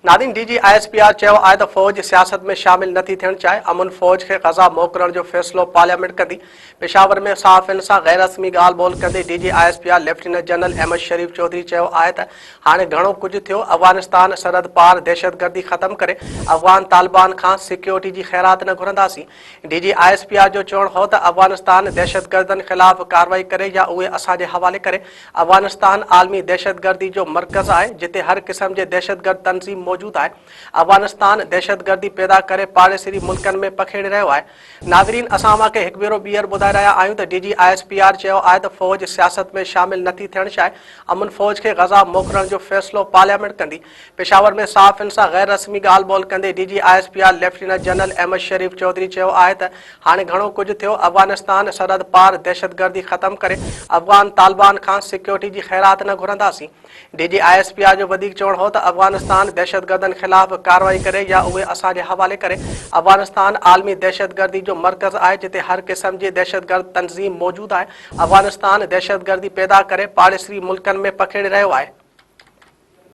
نادين D G I S P R چيو آهي ته فوج سياست ۾ شامل نٿي ٿيڻ چاهي، امن فوج کي غزه موڪلڻ جو فيصلو پارليامينٽ ڪندي. پشاور ۾ صحافين سان غير رسمي ڳالهه ٻولهه ڪندي D G I S P R lieutenant general Ahmed Sharif Chaudhry چيو آهي ته هاڻي گهڻو ڪجهه ٿيو، افغانستان سرحد پار دهشتگردي ختم ڪري، افغان طالبان کان سيڪيورٽي جي خيرات نه گهرنداسين. D G I S P R جو چوڻ هو ته افغانستان دهشتگردن خلاف ڪارروائي ڪري يا اهي اسان جي حوالي ڪري، افغانستان عالمي دهشتگردي جو مرڪز آهي جتي هر قسم جي دهشتگرد تنظيم موجود آهي، افغانستان دهشتگردي پيدا ڪري پاڙيسري ملڪن ۾ پکيڙي رهيو آهي. ناظرين اسان اوهان کي هڪ ڀيرو ٻيهر ٻڌائي رهيا آهيون ته D G I S P R چيو آهي ته فوج سياست ۾ شامل نٿي ٿيڻ چاهي، امن فوج کي غزه موڪلڻ جو فيصلو پارليامينٽ ڪندي. پشاور ۾ صحافين سان غير رسمي ڳالهه ٻولهه ڪندي D G I S P R lieutenant general Ahmed Sharif Chaudhry چيو آهي ته هاڻي گهڻو ڪجهه ٿيو، افغانستان سرحد پار دهشتگردي ختم ڪري، افغان طالبان کان سيڪيورٽي جي خيرات نه گهرنداسين. D G I S P R جو وڌيڪ چوڻ هو ته افغانستان دهشتگردن خلاف ڪارروائي ڪري يا اهي اسان جي حوالي ڪري، افغانستان عالمي دهشتگردي جو مرڪز آهي جتي هر قسم جي دهشتگرد تنظيم موجود آهي، افغانستان دهشتگردي پيدا ڪري پاڙيسري ملڪن ۾ پکيڙي رهيو آهي.